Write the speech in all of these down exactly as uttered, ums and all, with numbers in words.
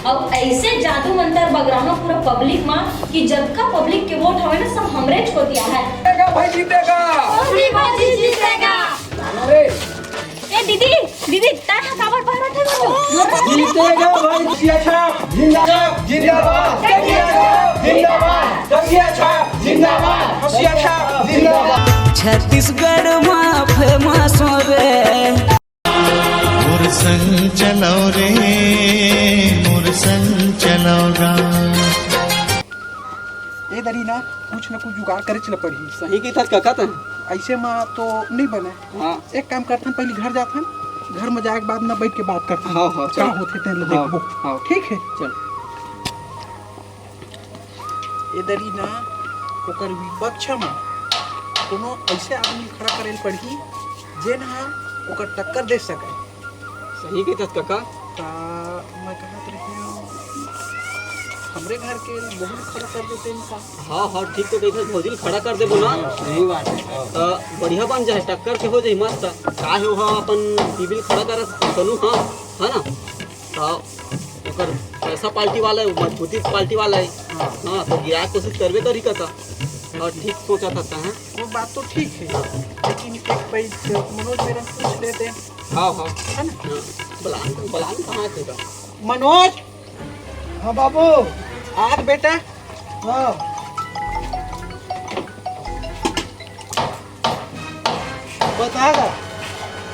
अब ऐसे जादू मंतर बगराहूं पूरा पब्लिक मा कि जतका पब्लिक के वोट हवे ना, सब हमरे कोती आहय। जीतेगा भाई, जीतेगा। मोदी बाजी जीतेगा। अरे ए दीदी, दीदी, तैं ह काबर बहरत हे? जीतेगा भाई, तकिया छाप जिंदाबाद, जिंदाबाद, तकिया छाप जिंदाबाद, तकिया छाप जिंदाबाद, तकिया छाप जिंदाबाद। छत्तीसगढ़ मा फेमस होवे। मोर संग चलाओ रे, मोर संग चलाओ राम। ए दरी ना, कुछ न कुछ जुगाड़ करेच ल पड़ही। सही कहिथस कका तैं। अइसे म तो नइ बने। हाँ। एक काम करथन, पहिली घर जाथन, घर म जाए के बाद न बइठ के बात करथन। हाँ, हाँ, का चल। होथे तेन ल हाँ, देखबो। हाँ। ठीक हे? चल। ए दरी ना, ओकर विपक्ष म कोनो अइसे आदमी खड़ा करे ल पड़ही, जेन ह ओकर टक्कर दे सकय। सही कहिथस कका। त मैं कहत रहेंव, हमरे घर के बहू ल खड़ा कर देतेन का? हाँ, हाँ, ठीक तो कहिथस, भौजी ल खड़ा कर देबो ना। सही बात हे। त बढ़िया बन जाही, टक्कर के हो जाही मस्त। का हे, ओहा अपन बीबी ल खड़ा करत तनु, हाँ, हे ना? त ओकर पैसा पार्टी वाला हे, मजबूती पार्टी वाला हे। हाँ। हाँ, त गिराए के कोशिश करबे करही कका। हाँ, ठीक सोचथस तैं। वो बात तो ठीक हे, लेकिन एक बार मनोज मेर पूछ लेतेन। हाँ, हाँ। हे ना? हाँ, बलान, बलान कहाँ हे तेला? मनोज! हाँ बाबू। आ बेटा। हाँ। बता गा।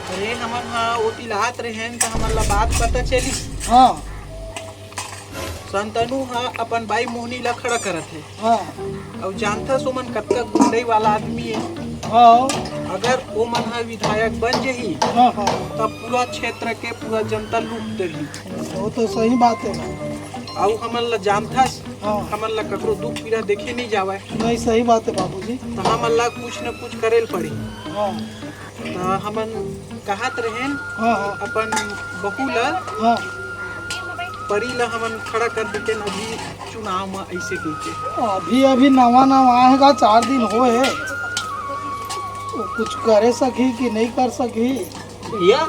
अरे, हमन ह ओती ल आत रहेन, त हमन ला बात पता चलिस। हाँ। संतनु ह अपन बाई मोहनी ला खड़ा करत हे। हाँ। अउ जानथस ओमन कतका गुंडई वाला आदमी हे। हाँ। अगर ओमन ह विधायक बन जही, हाँ, हाँ। त पूरा क्षेत्र के पूरा जनता लूट देही। वो तो सही बात हे। अउ हमन ला जानथस, हाँ। हमन ला ककरो दुख पीड़ा देखे नइ जावय। नहीं, सही बात हे बाबूजी। त हमन ला कुछ न कुछ करे ल पड़ही। हाँ। त हमन कहत रहेन, हाँ, हाँ। अपन बहू ला, हाँ। परी ला हमन खड़ा कर देतेन अभी चुनाव म, अइसे कहिके। अभी, अभी नवा, नवा आए हे गा, चार दिन होए हे। वो कुछ करे सकही कि नहीं कर सकही? भैया,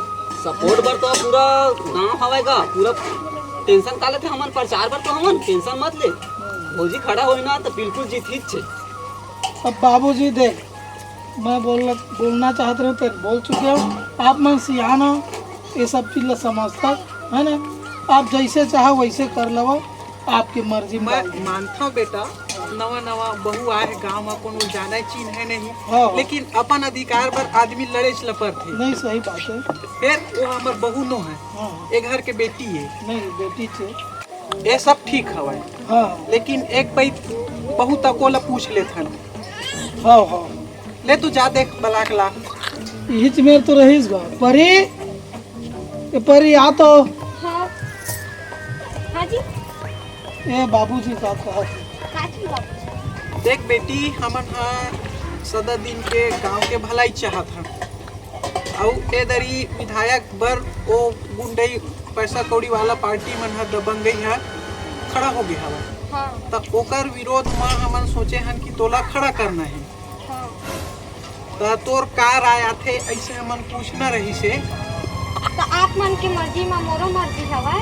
सपोर्ट बर तो पूरा गांव हवय गा, पूरा टेंशन का लेथे हमन, प्रचार बर तो हमन टेंशन मत ले। भौजी खड़ा होई ना, त बिल्कुल जीत ही छे। अब बाबूजी देख, मैं बोलना, बोलना चाहत रहेंव, तेन बोल चुके हव। आप मन सियान हव, ये सब चीज ला समझथव, हे ना? आप जइसे चाहव वइसे कर लेवव, आपके मर्जी म मैं डाल देवव। मानथंव बेटा, नवा नवा बहू आए हे गांव म, कोनो जाने चिन्हे नहीं, हाँ। लेकिन अपन अधिकार बर आदमी लड़ेच ल परथे। नहीं, सही बात हे। फेर वो हमर बहू नो हे, हाँ। ए घर के बेटी हे। नहीं, बेटी छे। ये सब ठीक हवय। हाँ। लेकिन एक पइत बहू तको ला पूछ लेथन। हाँ, हाँ। ले तू जा देख बला के ला। इहिच मेर तो रहिस गा। परी, ए परी आ तो। हाँ। हाँ जी। ए बाबूजी का कहत हे। का जी बाबूजी? देख बेटी, हमन ह सदा दिन के गांव के भलाई चाहत हन। अउ ए दरी विधायक बर ओ गुंडई पैसा कौड़ी वाला पार्टी मन ह, दबंगई ह खड़ा हो गे हवय। हाँ। त ओकर विरोध म हमन सोचे हन कि तोला खड़ा करना हे। हाँ। त तोर का राय आथे, अइसे हमन पूछना रहिस हे। त आप मन के मर्जी म मोरो मर्जी हवय,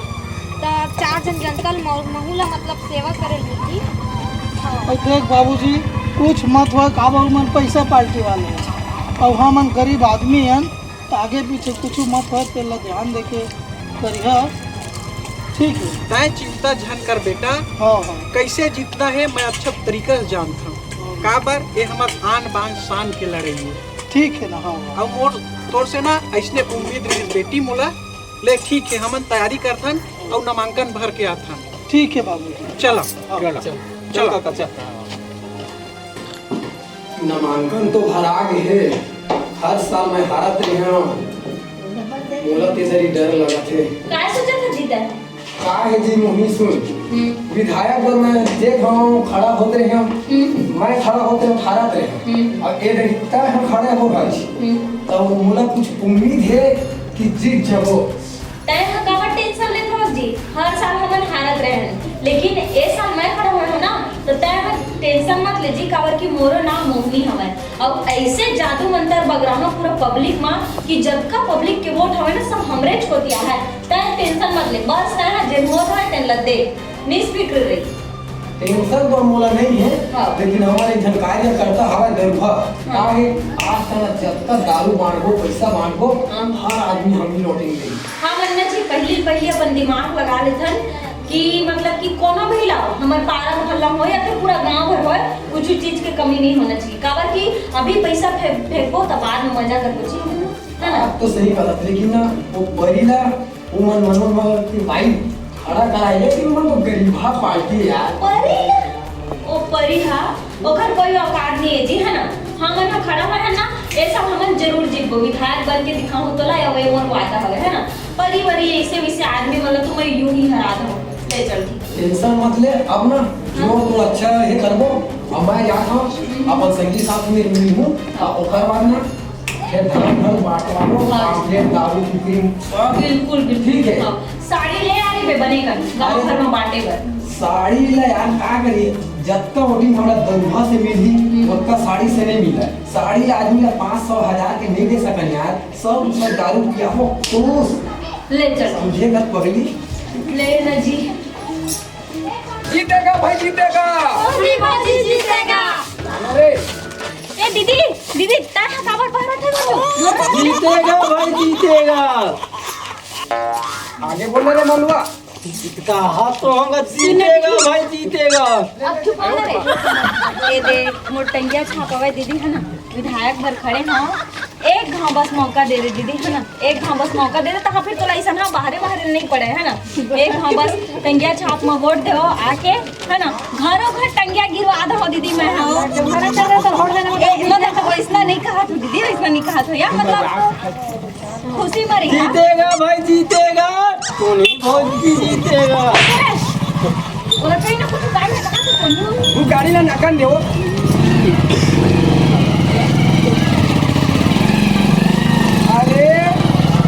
त चार झन जनता ल मो-, महू ल मतलब सेवा करे ल मिलही। हाँ। अउ देख बाबूजी, कुछ मत होय, काबर उमन पैसा पार्टी वाले हे, अउ हमन गरीब आदमी हन, त आगे पीछे कुछ मत होय, तेला ध्यान देके करिहा, ठीक हे? तैं चिंता झन कर बेटा, हाँ, हाँ। कइसे जीतना हे, मैं अच्छा तरीका से जानथंव। हाँ। काबर, ये हमर आन बान शान के लड़ाई हे। ठीक हे ना, हाँ, हाँ। अउ मोर तोर से ना अइसने उम्मीद रहिस बेटी मोला। ले ठीक हे, हमन तैयारी करथन अउ नामांकन भर के आथन। ठीक हे बाबूजी। चला। हाँ। चला। चला। चला। चला, चला। नामांकन तो भरा गे हे, हर साल मैं हारत रेहेंव, मोला ते जरी डर लगत हे। काय सोचत हस जी तैं? का हे जी मोहिनी सुन, हम्म। विधायक बर मैं देख हंव, खड़ा होत रेहेंव, हम्म। मैं खड़ा होत रेहेंव, हारत रेहेंव। हम्म। अब ए दरी तैं ह खड़े हो भाई, हम्म। त मोला कुछ उम्मीद हे कि जीत जबो। तैं ह काबर टेंशन लेत हवस जी? हर साल हमन हारत रहेन, लेकिन ए साल मैं खड़ा होए हंव ना, त तैं ह टेंशन मत जी, काबर कि मोरो नाम मोहनी हवय। अब ऐसे जादू मंतर बगराहूं पूरा पब्लिक मा कि जतका पब्लिक के वोट हवय ना, सब हमरे कोती आहय। तैं टेंशन मत ले, बस तैं हा जेन वोट हवय तेन ल दे, निष्फिक्र रही। टेंशन तो मोला नहीं है, हाँ। लेकिन हमर एक झन कार्यकर्ता हवय दरुहा। हाँ। का हे, आज तक जतका दारू बांटबो, पैसा बांटबो, हाँ। हर आदमी हमनी लौटेंगे। हाँ, मन्ना जी, पहली पहली अपन दिमाग लगा लेथन कि मतलब कि कोनो भी लाओ, हमर पारा मोहल्ला हो या फिर पूरा गांव भर हो, कुछ चीज के कमी नहीं होना चाहिए। काबर कि अभी पैसा फे-, फेंकबो त बाद में मजा करबो जी, है ना? आप तो सही कहत, लेकिन ना वो परी ला, वो मन मनोहर के भाई खड़ा कराए, लेकिन वो मन तो गरीबा पार्टी है यार। परी ला, ओ परी हा, ओकर कोई औकात नहीं है जी, है ना? हमन ह खड़ा होए हन ना, ये सब हमन जरूर जीतबो। विधायक बन के दिखाहूं तोला, या वही मोर वादा हवे, है ना? परी वरी ऐसे वैसे आदमी मन ल तो मैं यूं ही हरा दूं। ले चल, ठीक है। टेंशन मत ले, अब ना जो हाँ। तो अच्छा ये करबो। अब मैं जात हूं, अपन संगी साथ में मिलहूं, आ ओकर बाद ना फिर धन धन बांटवा लो, हाँ। पांपलेट, दारू, टिफिन, सब। बिल्कुल, बिल्कुल। ठीक है। हाँ। साड़ी ले आ रही बे, बने कर गांव अरे। भर में बांटे बर। साड़ी ला यार, का करी, जतका वोटिंग हमरा दरुहा से मिलही, हम्म। ओतका साड़ी से नहीं मिला। साड़ी ला आदमी ला पाँच सौ, हजार के नहीं दे सकन यार, सब सब दारू पिया हो, तूस। ले चल। समझे कर पगली। ले ना जी। जीतेगा भाई, जीतेगा। मोहनी भौजी जीतेगा। अरे। ए दीदी, दीदी, तैं हा काबर बहरत है वो? जीतेगा भाई, जीतेगा। आगे बोल रे मलुआ। कहा तो होगा, जीतेगा भाई, जीतेगा। अब चुप हो रे। ये देख, मोर टंगिया छाप हवय दीदी, है ना, विधायक बर खड़े हंव। एक घांव बस मौका दे दे दीदी, है ना, एक घांव बस मौका दे दे, तहां फिर तोला अइसन हा बाहरे बाहरे नहीं पड़े, है ना। एक घांव बस टंगिया छाप में वोट देवो आके, है ना, घरों घर टंगिया गिरवा दो दीदी, मैं हा। जब घर चल रहे तो वोट देना ए, मतलब, अइसना नहीं कहा तू दीदी, अइसना नहीं कहा तू यार, मतलब, खुशी मरी, हाँ? जीतेगा भाई, जीतेगा। टोनी भौजी जीतेगा। बोला, कहीं ना कुछ गाड़ी में कहाँ से टोनी? वो गाड़ी ना नकन दे वो। अरे,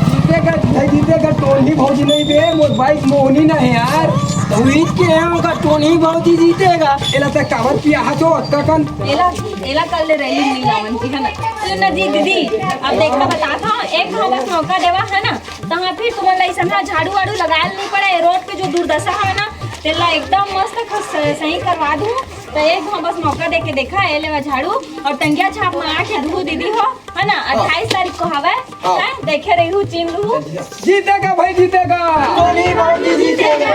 जीतेगा भाई, जीतेगा। टोनी भौजी नहीं बे, मोर बाइक मोहनी ना है यार। तो ईद के है उनका टोनी भौजी जीतेगा। एला तक कावत पिया हा तो अतका कन। एला, एला कल ले रैली नहीं लावन जी, है ना? सुन ना जी दीदी, अब देखा बता था, एक घाव बस मौका देवा, है ना? तहाँ फिर तुमन ला अइसन हा झाड़ू वाड़ू लगाए ल नहीं पड़े, रोड के जो दुर्दशा है ना, तेला एकदम मस्त ख-, स-, सही करवा दूँ। तो एक घाव बस मौका दे के देखा, ए लेवा झाड़ू और टंगिया छाप में आके धू दीदी हो, है ना? हाँ। अट्ठाईस तारीख को हवे, हाँ। हैं? देखे रही हूँ, चिन्ह लू। जीतेगा भाई, जीतेगा। टोनी भौजी जीतेगा।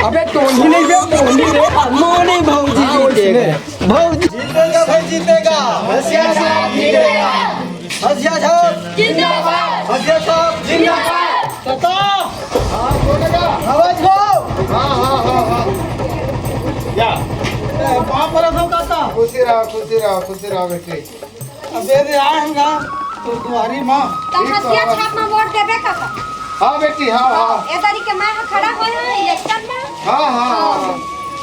अबे टोनी नहीं बे, मोहनी रे। मोहनी भौजी हाँ, जीतेगा। उसने। भौजी। जीतेगा भाई, जीतेगा। हसिया साहब जीतेगा। हसिया साहब जिंदाबाद। हसिया साहब जिंदाबाद। काका। हाँ, बोलेगा। आवाज दो। हाँ, हाँ, हाँ, हाँ। क्या? ए, पाँव परत हो काका। खुशी रहा, खुशी रहा, खुशी रहा बेटी। अब ये दे आए हम ना, तो तुम्हारी माँ। तो हसिया छाप में वोट देबे काका। हाँ बेटी, हाँ, हाँ। ए दरी के मैं खड़ा होए हूँ इलेक्शन में। हाँ, हाँ, हाँ, हाँ।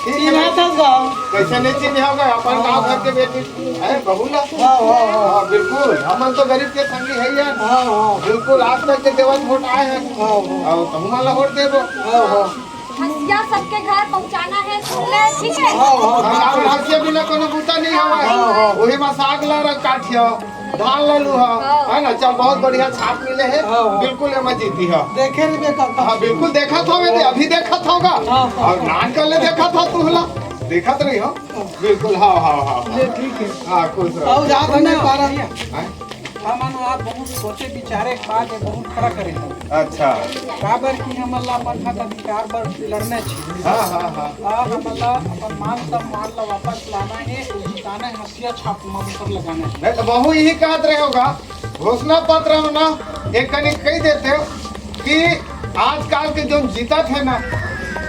ठीक है। चिन्हा था गाँव। कैसे नहीं चिन्हे होगा? अपन गाँव घर के बेटी है, बहू ला। हाँ, हाँ, हाँ। हाँ, बिल्कुल। हमन तो गरीब के संगी है यार। हाँ, हाँ। बिल्कुल, आज तक के देवत वोट आए हैं। हाँ, हाँ। और तुम ला वोट देबो। हाँ, हाँ। हसिया सबके घर पहुँचाना है, सुन ले, ठीक है? हाँ, हाँ। और हसिया बिना कोनो बूता नहीं हवा है। हाँ, हाँ। वही में साग ला रख काटियो। धान ले लू, हाँ। हाँ। है ना? चल, बहुत बढ़िया छाप मिले है। हाँ, हाँ। बिल्कुल एमा जीती है। देखे रहिबे काका। हाँ, बिल्कुल देखत हवे, अभी देखत होगा। हाँ, हाँ। और नान कर ले देखत हो तू हला। देखत रही हो। बिल्कुल, हाँ, हाँ, हाँ, हाँ। ये ठीक है। हाँ, खुश रहो। और जात नहीं पारा। हाँ? हमन आज बहुत सोचे विचारे के बाद ये बहुत खड़ा करे हैं। अच्छा। काबर कि हमन ला अपन हक अधिकार बर लड़ना चाहिए। हाँ, हाँ, हाँ। आ, हमन ला अपन मान सम्मान ला वापस लाना है, जिताना है। हसिया छाप मा ऊपर लगाना है। नहीं तो वहू यही कहत रहे होगा, घोषणा पत्र में ना एक कनी कह देते कि आजकल के जो जीतत है ना,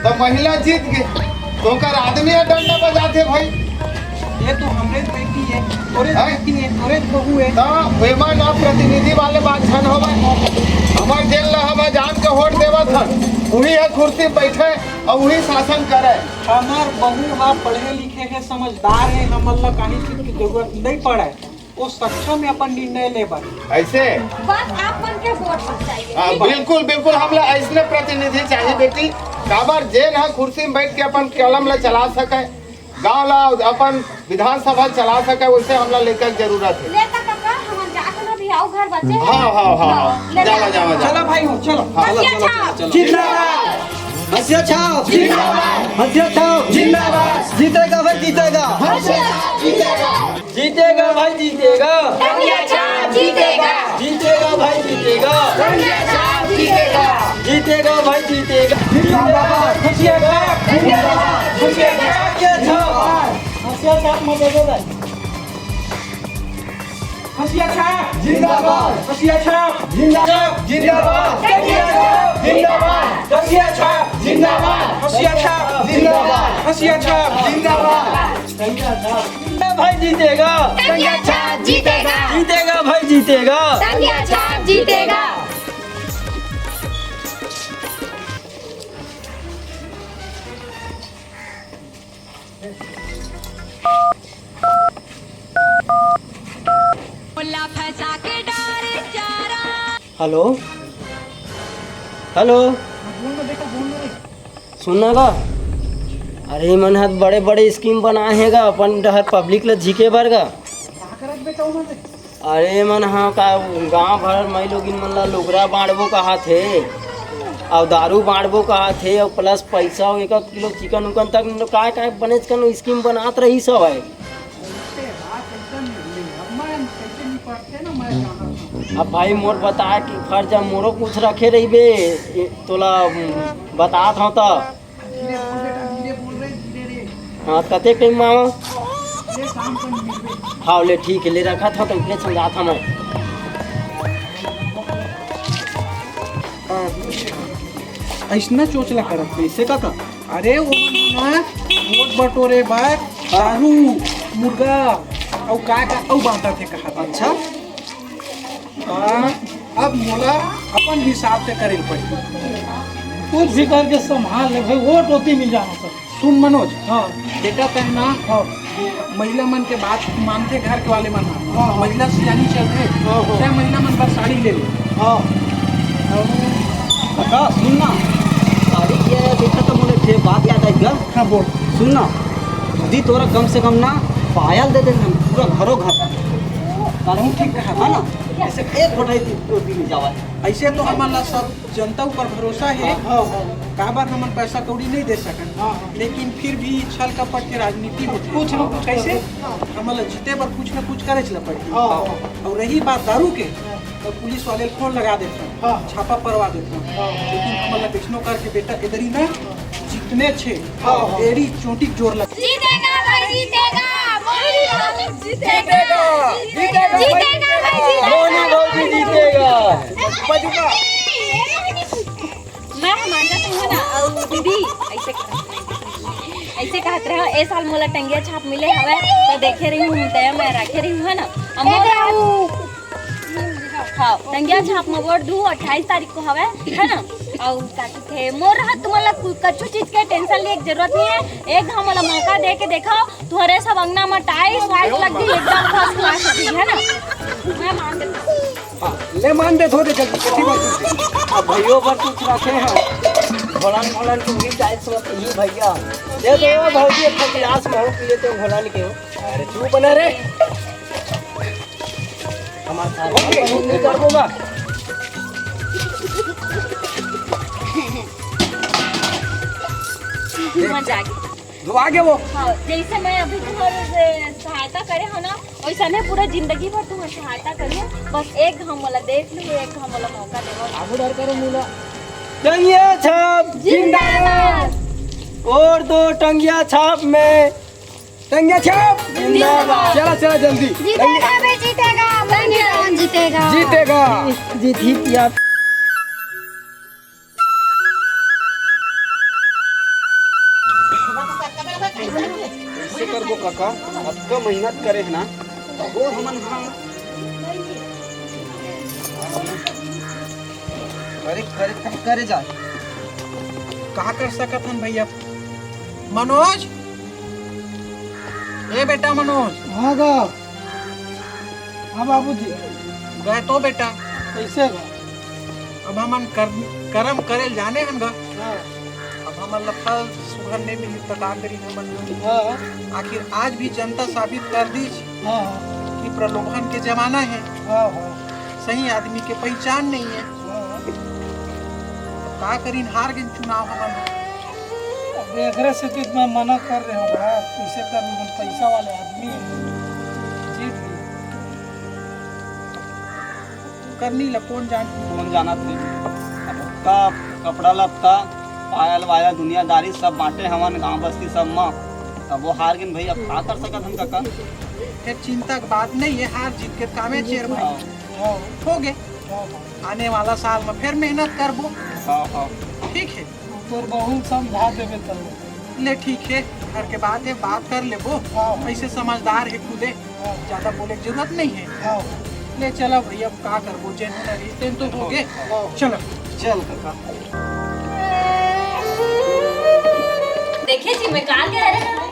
तो महिला जीत गए, तो ओकर आदमी ह डंडा बजाते भाई। ये तो हमरे बेटी है, तोरे हैं? बेटी है, तोरे बहू है। तो एमा ना प्रतिनिधि वाले बात झन होवे। हमर जेन ला हम जान के वोट देवत हन, उही ह कुर्सी बैठे और उही शासन करे। हमार बहू हा पढ़े लिखे है, समझदार है, हमन ला कहीं चीज की जरूरत नहीं पड़े। वो सक्षम है अपन निर्णय ले बर। ऐसे? बस आप मन के वोट बस चाहिए, हाँ, ठीक है? बिल्कुल, बिल्कुल, हम ला ऐसने प्रतिनिधि चाहिए, बेटी। काबर जेन ह कुर्सी में बैठ के अपन कलम ला चला सके, गांव ला अपन विधानसभा चला सके, वैसे हमला लेकर जरूरत है। लेकर कका, हमन जात ना भी आओ घर बच्चे। हाँ, हाँ, हाँ, हाँ। ले जावा, जा। जावा, जावा। चलो भाई हो, चलो। हाँ। चलो, हंसिया चलो, छाप। चलो, चलो। जिंदाबाद। हंसिया छाप। जिंदाबाद। हंसिया छाप। जिंदाबाद। जीतेगा भाई, जीतेगा। हंसिया छाप जीतेगा। जीतेगा भाई, जीतेगा। हंसिया छाप जीतेगा। जीतेगा भाई, जीतेगा। हंसिया छाप जीतेगा। जीतेगा भाई, जीतेगा। जिंदाबाद। हंसिया छाप। जिंदाबाद। हंसिया छाप। हंसिया छाप। हंसिया छाप मत दे दो भाई। हंसिया छाप जिंदाबाद। हंसिया छाप जिंदाबाद। जिंदाबाद। जिंदाबाद। हंसिया छाप जिंदाबाद। हंसिया छाप जिंदाबाद। हंसिया छाप जिंदाबाद। भाई जीतेगा। टंगिया छाप जीतेगा। जीतेगा भाई, जीतेगा। टंगिया छाप जीतेगा। Hello, hello. सुनना गा, अरे, मन ह बड़े बड़े स्कीम बनाए हे गा, अपन डहर पब्लिक ल झिके बर गा। अरे, मन ह का, गांव भर माई लोगिन मन ला लुगरा बांटबो कहत हे, अउ दारू बांटबो कहत हे, अउ प्लस पैसा, अउ एक किलो चिकन उकन तक, काय काय बनेच कन स्कीम बनात रहिस हवय। अब भाई, मोर बताए के फर्ज, अब मोरो कुछ रखे रहिबे, तोला, उम, बतात हंव त। हाँ, कतेक टाइम में आवा? हाँ, ले, ठीक है, ले रखा था, तो इतने समझा था मैं। अइसना चोचला करत हे, इसे का का? अरे, वो मन ह ना, वोट बटोरे बर दारू, मुर्गा, अउ का का, अउ बांटत हे, कहा। अच्छा। हाँ, अब मोला अपन हिसाब से करे ल पड़ही। कुछ भी करके संभाल ले भाई, वोट ओती मिल जाना सर। सुन मनोज, हाँ। बेटा तैं ना, हाँ। महिला मन के बात मानथे घर के वाले मन ह। हाँ, हाँ। महिला सियानी चलथे, हाँ, हाँ। तैं महिला मन बर साड़ी ले ले। हाँ। अउ का, सुन ना, साड़ी के देखा तो मोला एक ठे बात याद आई गा। हाँ, बोल। सुन ना, यदि तोरा कम से कम ना पायल दे दे, हम पूरा घरो घर। कानून ठीक रहा, है ना? ऐसे एक घोटाई तो भी नहीं जावा। ऐसे तो हमन ला सब जनता ऊपर भरोसा हे, हाँ, हाँ। काबर हमन पैसा कौड़ी नहीं दे सकन, हाँ, हाँ। लेकिन फिर भी छल कपट के राजनीति होथे। कुछ न कुछ कैसे? हमन ला जीते बर कुछ न कुछ करे ला पड़ही। हाँ, हाँ। और रही बात दारू के, तो पुलिस वाले फोन लगा देथे, हाँ। छापा परवा देथे, हाँ। लेकिन हमन ला कइसनो करके बेटा एदरी ना जीतने छे, हाँ, हाँ। एड़ी चोटी जोर लग। जीतेगा भाई, जीतेगा। जीतेगा, जीतेगा भाई, जीतेगा। मोनी भौजी जीतेगा। मैं हमार जात हूँ ना, अउ दीदी, ऐसे, ऐसे कहत रहे, ए साल मोला टंगिया छाप मिले हवे, तो देखे रही हूँ, दया मैं रखे रही हूँ, है ना? अमोरा, हाँ, टंगिया छाप में वोट दू, अट्ठाईस तारीख को हवे, है ना? अउ का कहिथे, मोर रहत तुमन ला कु-, कछु चीज के टेंशन लेके जरूरत नहीं है। एक घाव मोला मौका दे के देखो, तुहरे सब अंगना में टाइल्स वाइल्स लग गई, एकदम फर्स्ट क्लास लग गई, है ना? मैं मान देती हूँ। हाँ, ले मान दे, धो दे जल्दी, कथी बात करथे? अब भइयो बर कुछ रखे हैं। भोलन, भोलन, तू भी टाइल्स मत ही भैया। दे दो भौजी, एक गिलास महू पी लेते हैं भोलन के। अरे चुप बना रे। हमारे साथ बहुत नहीं कर दूंगा। मजा आ गया। धोआ गया वो। हाँ, जैसे मैं अभी तुम्हारे से सहायता करे हो ना, वैसा नहीं पूरा जिंदगी भर तुम्हारी सहायता करिए। बस एक घाव मोला देख लो, एक घाव मोला मौका दे। आगू डर करो मुला। टंगिया छाप जिंदाबाद। और दो टंगिया छाप में। टंगिया छाप जिंदाबाद। चला, चला जल्दी। जीतेगा बे, जीतेगा। टंगिया जीतेगा। जीतेगा। जीत ही किया। कइसे करबो कका, अतका मेहनत करे हे ना, वो हमन हा करे, करे, करे, करे जाए। का कर सकत हन भैया? मनोज, ए बेटा मनोज। हाँ गा। हाँ बाबूजी। गए तो बेटा। कैसे गा? अब हमन कर, करम करे ल जाने हन गा। हाँ। अब मतलब फल सुघर नहीं मिली तो का करी हमन? हाँ। आखिर आज भी जनता साबित कर दीस हाँ, हाँ। कि प्रलोभन के जमाना है। हाँ, हाँ। सही आदमी के पहचान नहीं है। हाँ, हाँ। का करीन, हार गेन चुनाव हमन। अब एकरे सेती मैं मना कर रहे हूँ बड़ा, कैसे कर, पैसा वाले आदमी है, जीत गए। करनी ला कौन जान। कौन जानत है? अब का कपड़ा लत्ता, पायल वायल, दुनियादारी सब बांटे हमन गांव बस्ती सब म, तब वो हार गेन भाई। अब का कर सकत हन काका? फिर चिंता के बात नहीं है, हार जीत के कामे चेर भाई। हाँ। हो गए, आने वाला साल में फिर मेहनत करबो। हाँ, हाँ। ठीक है। तोर बहू समझा देबे तब। ले ठीक है, घर के बात है, बात कर लेबो। हाँ। ऐसे समझदार है खुदे, हाँ। ज्यादा बोले के जरूरत नहीं है। हाँ। ले चला भैया, अब का करबो, जेन होना रही तेन तो हो गए। हाँ। चलो। चल काका। देखे जी, मैं का कह रहे हूँ,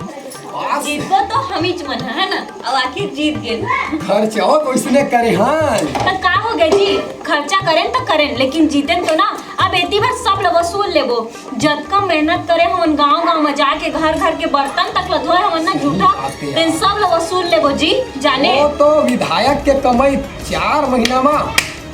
जीतबो तो हमीच मन है, है ना? अब आखिर जीत गए। खर्चा कैसने करे हन? तो का हो गए जी, खर्चा करें तो करें, लेकिन जीतेन तो ना। अब एती बार सब ल वसूल लेबो। जतका मेहनत करे हमन गांव गांव में जाके, घर घर के बर्तन तक ल धोए हमन ना, जूठा, बात है यार। तेन सब ल वसूल लेबो जी, जाने। वो तो विधायक के कमाई चार महीना में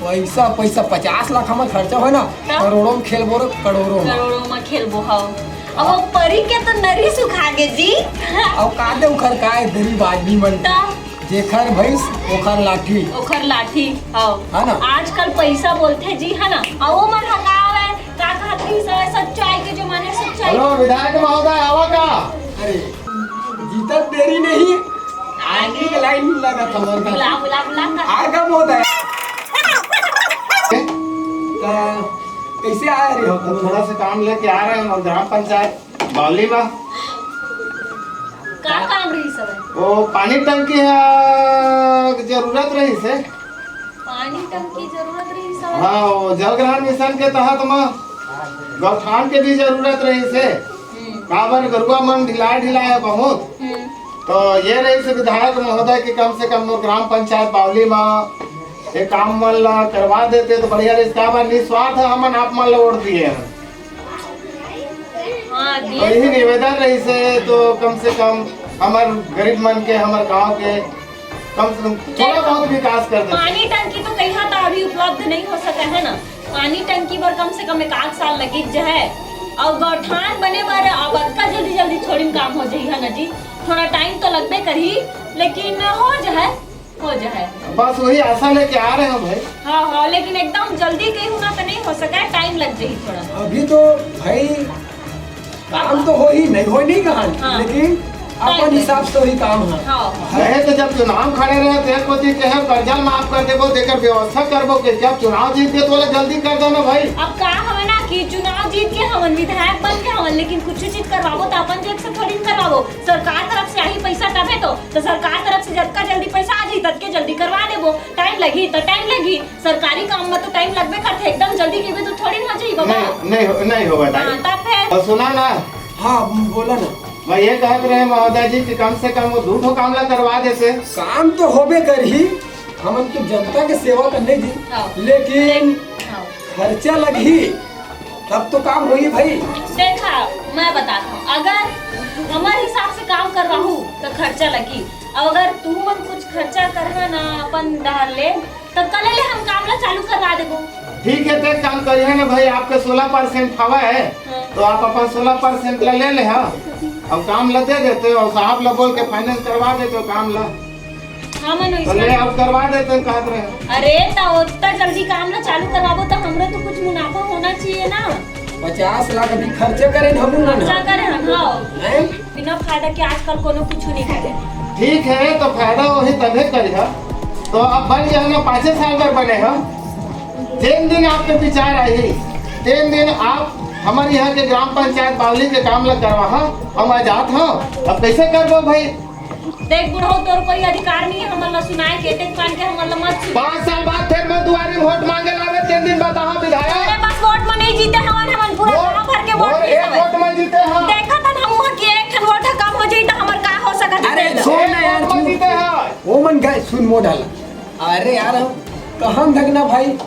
पैसा, पैसा पचास लाख हमर खर्चा होय ना, हाँ। करोड़ों में खेलबो रे, करोड़ों में। करोड़ों में खेलबो, हाँ। अब वो परी के तो नरी सुखा गे जी। अब का दे उखर काय गरीब आदमी मन। तब? जेखर भैंस, ओखर लाठी। ओखर लाठी, हाँ। है ना? आजकल पैसा बोलथे जी, है ना? अब वो मन हकावे, का कहत रही सवे, सच्चाई के जमाने सच्चाई। हेलो, विधायक महोदय, आवा का? अरे, जीतत देरी नहीं, आगे के लाइन में लगा था, मर बुला, बुला, बुला, बुला। आ गया महोदय। तो कैसे आ रहे हो? तो थोड़ा सा काम लेके आ रहे हैं हम ग्राम पंचायत बावली में। का काम रही सवे? वो पानी टंकी है, जरूरत रही से। पानी टंकी जरूरत रही सवे? हाँ, वो जल ग्रहण मिशन के तहत में गौठान के भी जरूरत रही से। हम्म। काबर गरुआ मन ढिला ढिला है बहुत। हम्म। तो ये रही से विधायक महोदय कि कम से कम वो ग्राम पंचायत बावली में ये काम मन ला करवा देते तो बढ़िया रही। काबर निस्वार्थ हमन आप मन ला वोट दिए हैं। हाँ, तो दिए। यही निवेदन रही से तो कम से कम हमर गरीब मन के, हमर गांव के कम से कम थोड़ा देखो, बहुत विकास कर दे। पानी टंकी तो कहीं तो अभी उपलब्ध नहीं हो सका है ना, पानी टंकी बर कम से कम एक आध साल लगी जाए। और गौठान बने बर अब अतका जल्दी जल्दी थोड़ी काम हो जाई है ना जी, थोड़ा टाइम तो लगबे करही, लेकिन हो जाए, हो जाए। बस वही आशा लेके आ रहे हैं भाई। हाँ, हाँ, लेकिन एकदम जल्दी कहीं होना तो नहीं हो सका है, टाइम लग जाई थोड़ा। अभी तो भाई काम तो हो ही नहीं, हो नहीं कहा, हाँ। लेकिन अपन हिसाब से ही काम है। हाँ। नहीं तो जब चुनाव खड़े रहे तो एक कोती कहे कर्जा माफ कर देबो, तेकर व्यवस्था करबो के, जब चुनाव जीत के तो बोले जल्दी कर देना भाई। अब का हवे ना कि चुनाव जीत के हमन विधायक बन के हमन, लेकिन कुछ चीज करवाबो तो अपन जेब से थोड़ी न करवाबो, सरकार तरफ से आही पैसा तबे तो, तो सरकार तरफ से जतका जल्दी पैसा आ जाई ततके जल्दी करवा देबो। टाइम लगही तो टाइम लगही, सरकारी काम में तो टाइम लगबे करथे, एकदम जल्दी कहिबे तो थोड़ी ना हो जाई बाबा। नहीं, नहीं हो, नहीं होगा टाइम। हाँ, तब फिर? और सुना ना। हाँ, बोला ना। मैं ये कहत रहे महोदय जी कि कम से कम वो दू ठो काम ला करवा देते। काम तो होबे करही, हमन तो जनता के सेवा करने जी, हाँ। लेकिन हाँ। खर्चा लगही तब तो काम होही भाई। देखा, मैं बताता हूँ, अगर हमर हिसाब से काम करवाहू तो खर्चा लगही, अब अगर तू मन कुछ खर्चा करहा ना अपन डहर ले, तो कल ले हम काम ला चालू करवा देबो। ठीक है, तो एक काम करिए ना भाई, आपके सोलह परसेंट हवा है, हाँ। तो आप अपन सोलह परसेंट ला ले ले, हाँ, और काम ला दे देते हो, साहब ला बोल के फाइनेंस करवा देते हो काम ला। हाँ, मन तो ले, आप करवा देते हैं, कहत रहे। अरे, तो उतना जल्दी काम ला चालू करवाबो, तो हमरो तो कुछ मुनाफा होना चाहिए ना। पचास लाख अभी खर्चे करे हम ना, खर्चा करे हम, हाँ। हैं? बिना फायदा के आजकल कोनो कुछ नहीं करे। ठीक है, तो फायदा वही तबे करिहा। तो अब बन गया ना, पाँचे साल बर बने हो। तीन दिन आपके विचार आई, तीन दिन आप हमारे यहाँ के ग्राम पंचायत बावली के काम ला करवा, हम आ जात हो। अब कैसे करबो भाई? देख बुढ़ऊ, तोर कोई अधिकार नहीं है हमन ला सुनाए के, देख पान के हमन ला मत सुन। पाँच साल बाद फिर मैं दुआरी वोट मांगे लावे, तीन दिन बताहा विधायक। अरे बस वोट में नहीं जीते हमन, हमन पूरा वोट, गांव भर के वोट वोट, नहीं एक हवे। वोट में जीते हम। देखा था हम वहाँ के एक ठन वोट कम हो जाई तो हमर का हो सकत है अरे देख। सुन ना यार, एक वोट में जीते हैं। ओ मन गए सुन मोड़ हला। अरे यार हम कहाँ धगना भाई,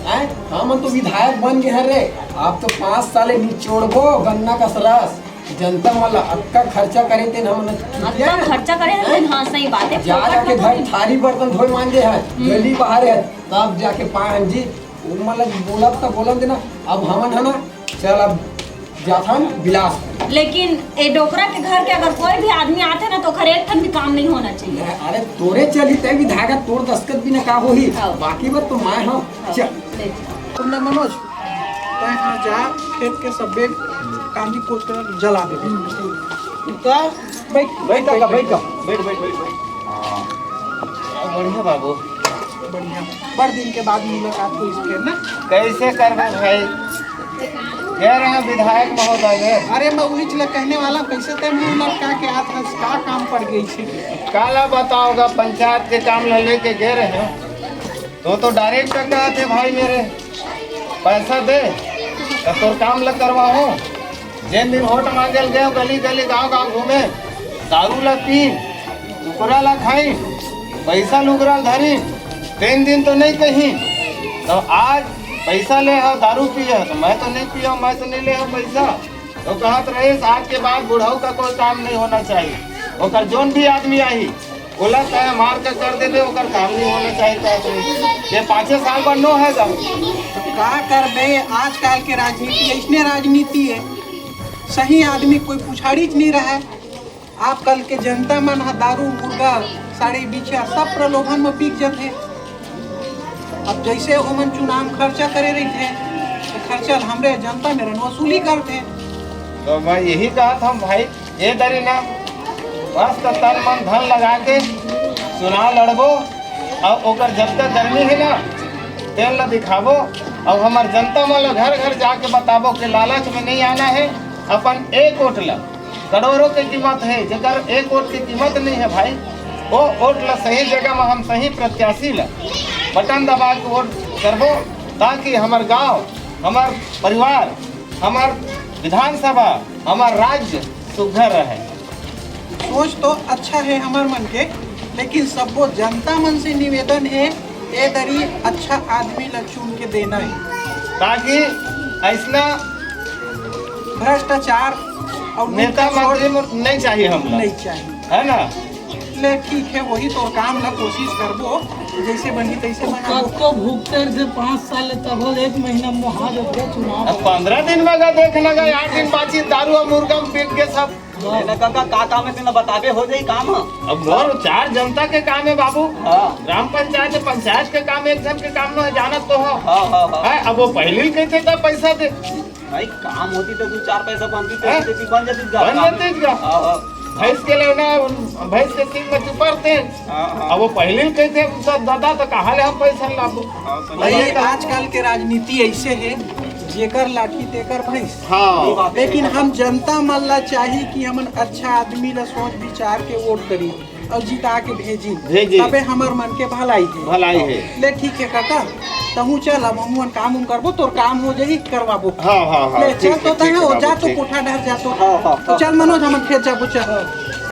हैं? हमन तो विधायक बन गए हैं रे। अब तो पाँच साल ले निचोड़बो गन्ना का रस। जनता मन ला अतका खर्चा करे तेन हमन अतका खर्चा करे हन, हाँ, सही बात है, जा जाके घर थारी बर्तन धोए मांजे है, हम्म। गली बाहर है, तब जाके पाए हन जी। वो मन ला बोलब त बोलन देना। अब हमन है ना, चल अब जाथन बिलासपुर। लेकिन ए डोकरा के घर के अगर कोई भी आदमी आथे ना, तो ओकर एक ठन भी काम नहीं होना चाहिए। अरे तोरे चली तय विधायक, तोर दस्तखत बिना का होही? हाँ। बाकी बात तो मैं हूँ। हाँ, चल। ले। तुमने मनोज, तय हाँ जा, खेत के सब्बे कांदी कोचरा जला दे। तो बैठ, बैठ, बैठ, बैठ, बैठ, बैठ, बैठ। हाँ। बढ़िया बाबू। बढ़िया। बड़ दिन के बाद मुलाकात होइस फेर ना। कैसे करबे भाई? कह रहे हैं विधायक महोदय ने। अरे मैं उही चीज कहने वाला, कैसे तय मुंह लटका के हाथ हंस का काम पड़ गई छी? काला बताओगा, पंचायत के काम ला लेके गए रहे हो तो, तो डायरेक्ट कहा थे भाई मेरे, पैसा दे तो तोर काम ला करवाओ। जेन दिन वोट मांगे ल गए, गली गली गांव गांव घूमे, दारू ला पी, कुकुरा ला खाई, पैसा लुगरा ल धरी, तेन दिन तो नहीं कही। तो आज पैसा ले हो, दारू पिए हो, तो मैं तो नहीं पियो, मैं तो नहीं ले हो पैसा। तो कहत रहे, आज के बाद बुढ़ऊ का कोई काम नहीं होना चाहिए। ओकर जोन भी आदमी आई, ओला तय मार के कर देबे, ओकर काम नहीं होना चाहिए। ये पाँचे साल बर नो है गा। तो का करबे, आजकल के राजनीति ऐसने राजनीति है। सही आदमी कोई पुछाड़ीच नहीं रहा है। आजकल के जनता मन ह दारू, मुर्गा, साड़ी, बिछिया सब प्रलोभन में बिक जाथे। अब जैसे ओमन चुनाव खर्चा करे रहिथे, तो खर्चा ल हमरे जनता मेरन वसूली करथे। तो मैं यही कहा था भाई, ए दरी ना मस्त तन मन धन लगा के चुनाव लड़बो, और ओकर जब तक गर्मी है ना, तेल ला दिखाबो, और हमार जनता मन ला घर घर जाके बताबो कि लालच में नहीं आना है, अपन एक वोट ला, करोड़ों के कीमत है, जेकर एक वोट की कीमत नहीं है भाई, वो वोट ला सही जगह में हम सही प्रत्याशी ला बटन दबा के वोट करबो, ताकि हमार गांव, हमार परिवार, हमार विधानसभा, हमार राज्य सुघर रहे। सोच तो अच्छा है हमार मन के, लेकिन सब्बो जनता मन से निवेदन है, ए दरी अच्छा आदमी ला चुन के देना है। ताकि ऐसना भ्रष्टाचार और नेता लूटखसोट मंत्री में नहीं चाहिए हमला। नहीं चाहिए। है ना? ले ठीक है, वही तोर काम ला कोशिश करबो, जैसे बनही तैसे बनाबो। कब तो भुगते रहे पाँच साल ले, तब एक महीना में हाथ उठ गया चुनाव। अब पंद्रह दिन में का देखना का, आठ दिन बाची दारू और मुर्गा में बिक गए सब। ए ना काका, का काम है, तेला बताबे हो जाई काम ह। अब मोर चार जनता के काम है बाबू। हाँ। ग्राम पंचायत, पंचायत के काम, एक जन के काम न है, जानत तो हो। हाँ, हाँ, हाँ। है, अब वो पहली कही थे तब पैसा दे। भाई, काम होती तो दू चार पैसा बनती तो हैं? ऐसे भी बन जाती गा, बन काम जाती गा। हाँ, हाँ। भैंस के लेना, भैंस के सिंग में चुपरते। हाँ, हाँ। अब वो पहली कही थे, तो दादा तो कहाँ ले हम पैसा लाबो? हाँ, सही भाई, बात है। आजकल के राजनीति ऐसे है, जेकर लाठी तेकर भैंस। हाँ। लेकिन हम जनता मन ला चाही कि हमन अच्छा आदमी ला सोच विचार के वोट करी और जिता के भेजी, भेजी। तबे हमर मन के भलाई है। भलाई है। ले ठीक है काका, तहूँ चल, अब हमन काम उम करबो, तोर काम हो जाही, करवाबो। हाँ, हाँ, हाँ, ले ठीक चल है, तो ठीक तहूँ है, जा बाबू, तो ठीक। कोठा डहर जा तो। हाँ, हाँ, तो हाँ। चल मनोज, हमन खेत जाबो, चल।